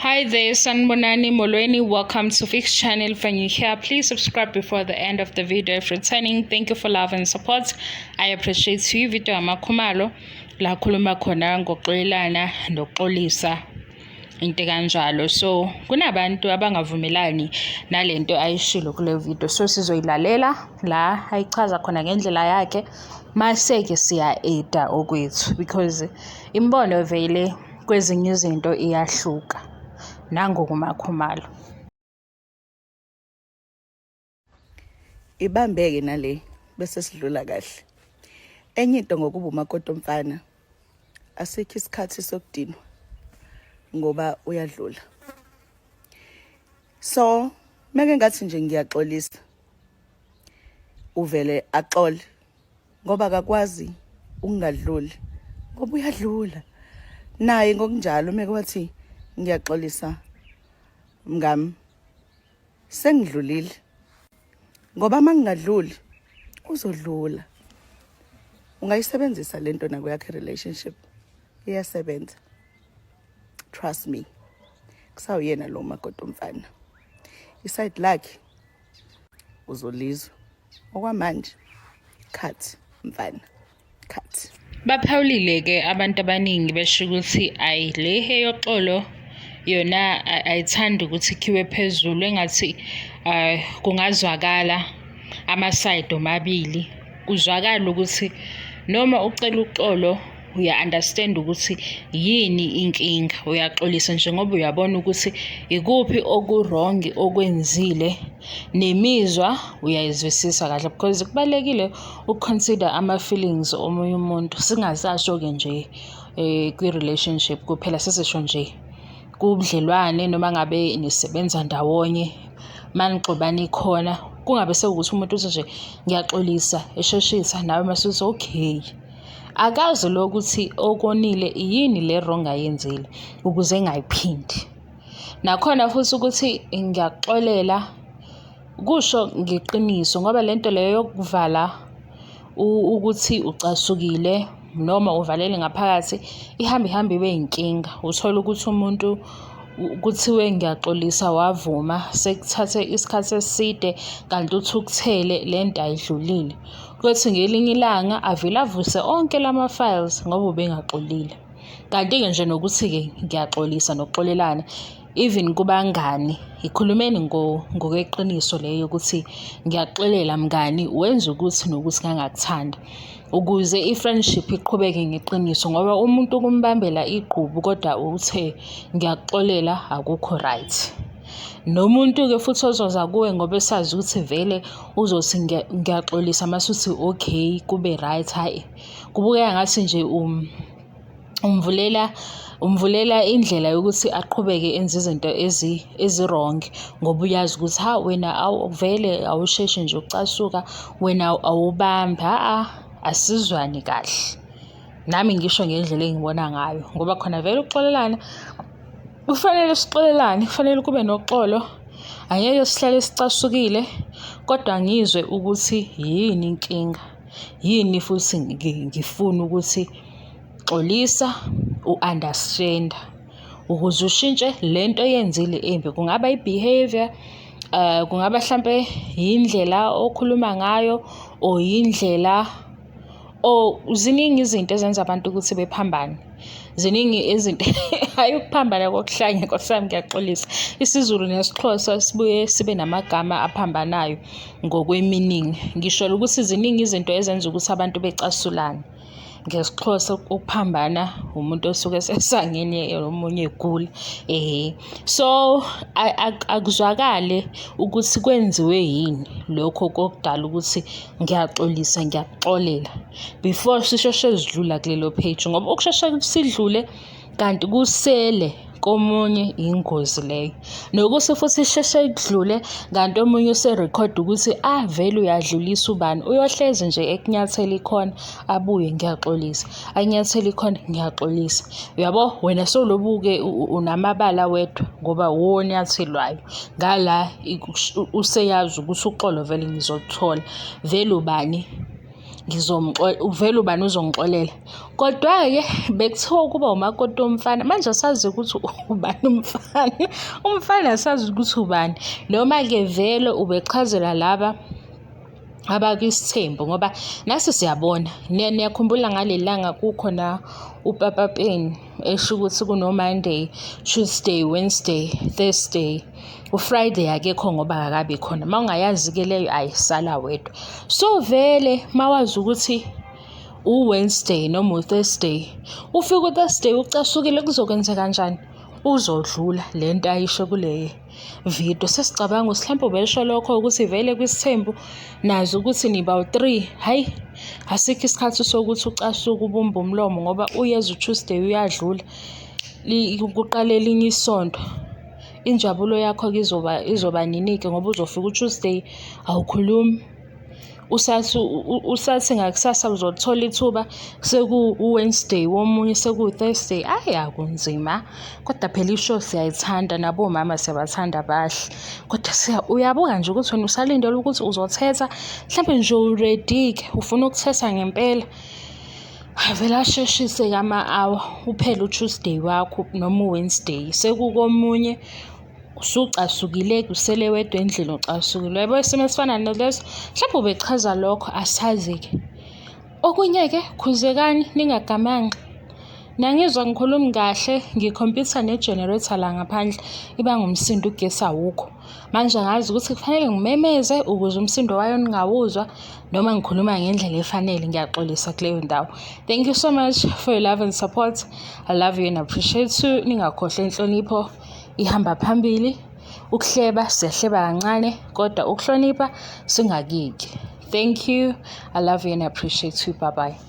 Hi there, Sanbonani Molweni. Welcome to Fix Channel. When you're here, please subscribe before the end of the video. If returning, thank you for love and support. I appreciate you. Video amakhumalo la khuluma khona ngokuxolelana nokuxolisa into kanjalo. So kunabantu abangavumelani nalento ayishilo kule video. So sizoyilalela la ayichaza khona ngendlela yakhe mase-ke siya-eda okwethu because imbono vele kwezinye izinto iyahluka. Nangokumakhumalo. Ibambeke nale bese sidlula kahle. Enye into ngokuba umakoti omfana asikho isikhathi sokudinwa ngoba uyadlula. So meke ngathi nje ngiyaxolisa uvele axole ngoba akakwazi ukungadluli ngoba uyadlula naye ngokunjalo meke wathi ngiyaxolisa mngami sengidlulile ngoba uma ngingadluli uzodlula. Ungayisebenzisa lento nakweyakhe relationship, iyasebenza, trust me. Kusawuyena lo makoti omfana, iside lakhe uzolizwa. Okwamanje cut mfana, cut. Baphawulile-ke abantu abaningi besho ukuthi ayi le eyoxolo yona ayithandi ukuthi ikhiwe phezulu, engathi kungazwakala amasayidi omabili, kuzwakala ukuthi noma ucela uxolo uya-understand ukuthi yini inkinga, uyaxolisa nje ngoba uyabona ukuthi ikuphi oku-wrong okwenzile, nemizwa uyayizwisisa kahle because kubalulekile uku-consider ama-feelings omunye umuntu. Singasasho-ke nje kwi-relationship kuphela, sesisho nje kubudlelwane noma ngabe nisebenza ndawonye, manixubana ikhona, kungabe sekuwukuthi umuntu uthi nje ngiyaxolisa esheshisa, nawe mase uthi okay. Akazi lo ukuthi okonile yini le wrong ayenzile ukuze engayiphindi. Nakhona futhi ukuthi ngiyakuxolela kusho ngeqiniso ngoba lento leyo yokuvala ukuthi ucasukile noma uvalele ngaphakathi ihambe ihambe ibe yinkinga. Uthole ukuthi umuntu kuthiwe ngiyaxolisa wavuma, sekuthathe isikhathi eside kanti uthukuthele lento ayidlulile. Kuyothi ngelinye ilanga avele avuse onke lama-files ngoba ubengaxolile. Kanti-ke nje nokuthi-ke ngiyaxolisa nokuxolelana even kubangani, ikhulumeni ngokweqiniso leyo ukuthi ngiyaxolela mngani wenza ukuthi nokuthi ngangakuthanda, ukuze i-friendship iqhubeke ngeqiniso ngoba umuntu ukumbambela igqubu kodwa uthe ngiyakuxolela akukho right. Nomuntu-ke futhi ozoza kuwe ngoba esazi ukuthi vele uzothi ngiyaxolisa mase uthi okay kube right, hhayi kubukeka ngathi nje umvulela indlela yokuthi aqhubeke enze izinto ezi-wrong ngoba uyazi ukuthi ha wena vele awusheshi nje ukucasuka, wena awubambi, ha-a asizwani kahle. Nami ngisho ngendlela engibona ngayo ngoba khona vele ukuxolelana kufanele sixolelane, kufanele kube noxolo, angeke sihlale sicasukile kodwa ngizwe ukuthi yini inkinga, yini futhi ngifuna ukuthi xolisa u-understand ukuze ushintshe lento oyenzile embi. Kungaba i-behaviour, kungaba hlampe yindlela okhuluma ngayo or yindlela or ziningi izinto ezenza abantu ukuthi bephambane. Ziningi izinto, hhayi ukuphambana kokuhlanya Nkosi yami ngiyaxolisa. IsiZulu nesiXhosa sibuye sibe namagama aphambanayo ngokweminingi. Ngisho ukuthi ziningi izinto ezenza ukuthi abantu becasulane. NgesiXhosa ukuphambana umuntu osuke esesangene omunye egula. So akuzwakale ukuthi kwenziwe yini lokho kokudala ukuthi ngiyaxolisa ngiyakuxolela before sisheshe sidlula kulelo page, ngoba ukusheshe sidlule kanti kusele komunye ingozi leyo. Nokuthi futhi isheshe kudlule kanti omunye userekhoda ukuthi vele uyadlulisa ubani, uyohlezi nje ekunyathela ikhona abuye ngiyaxolisa, anyathele ikhona ngiyaxolisa. Uyabo wena sewulobu-ke unamabala wedwa ngoba wonyathelwayo ngala useyazi ukuthi uxolo vele ngizoluthola vele ubani. Vele ubani uzongixolela. Kodwa-ke bekuthiwa ukuba umakoti womfana, manje asazi ukuthi ubani umfana, umfana asazi ukuthi ubani. Noma-ke vele ubechazela laba abakwisithembu ngoba nasi siyabona. Niyakhumbula ngaleli langa kukhona uPapa Penny esho ukuthi kuno-Monday, Tuesday, Wednesday, Thursday. UFriday akekho ngoba akakabi khona. Uma ungayazi-ke leyo ayi sala wedwa. So vele mawazi ukuthi u-Wednesday noma u-Thursday, ufike u-Thursday ucasukile kuzokwenzeka kanjani? Uzodlula le nto ayisho kule video. Sesicabanga ukuthi mhlawumbe ubesho lokho ukuthi vele kwisithembu nazi ukuthi niba u-3. Hhayi, asikho isikhathi sokuthi ucasuke ubumbe umlomo ngoba uyeza u-Tuesday uyadlula, kuqala elinye isonto. Injabulo yakho-ke izoba nini-ke ngoba uzofika u-Tuesday awukhulumi. Usathi ngakusasa uzolithola ithuba seku-Wednesday womunye seku-Thursday. Ayi akunzima kodwa phela ishow siyayithanda nabomama siyabathanda bahle. Kodwa uyabuka nje ukuthi wena usalindele ukuthi uzothetha mhlampe nje u-ready-ke ufuna ukuthetha ngempela. Avele asheshise-ke ama-hour uphele u-Tuesday wakho noma u-Wednesday sekukomunye usucasukile-ke usele wedwa endlini ucasukile. Uyabo isimo esifana naleso mhlawumbe ubechaza lokho asazi-ke. Okunye-ke khuzekani ningagamanxi. Niyangizwa ngikhulumi kahle ngikhompyutha ne-generator la ngaphandle ibanga umsindo ugesi awukho. Manje angazi ukuthi kufanele ngimemeze ukuze umsindo wayo ningawuzwa noma ngikhuluma ngendlela efanele. Ngiyaxolisa kuleyo ndawo. Thank you so much for your love and support. I love you and appreciate you. Ningakhohlwa inhlonipho ihamba phambili. Ukuhleba siyahleba kancane kodwa ukuhlonipha singakiki. Thank you. I love you and appreciate you. Bye bye.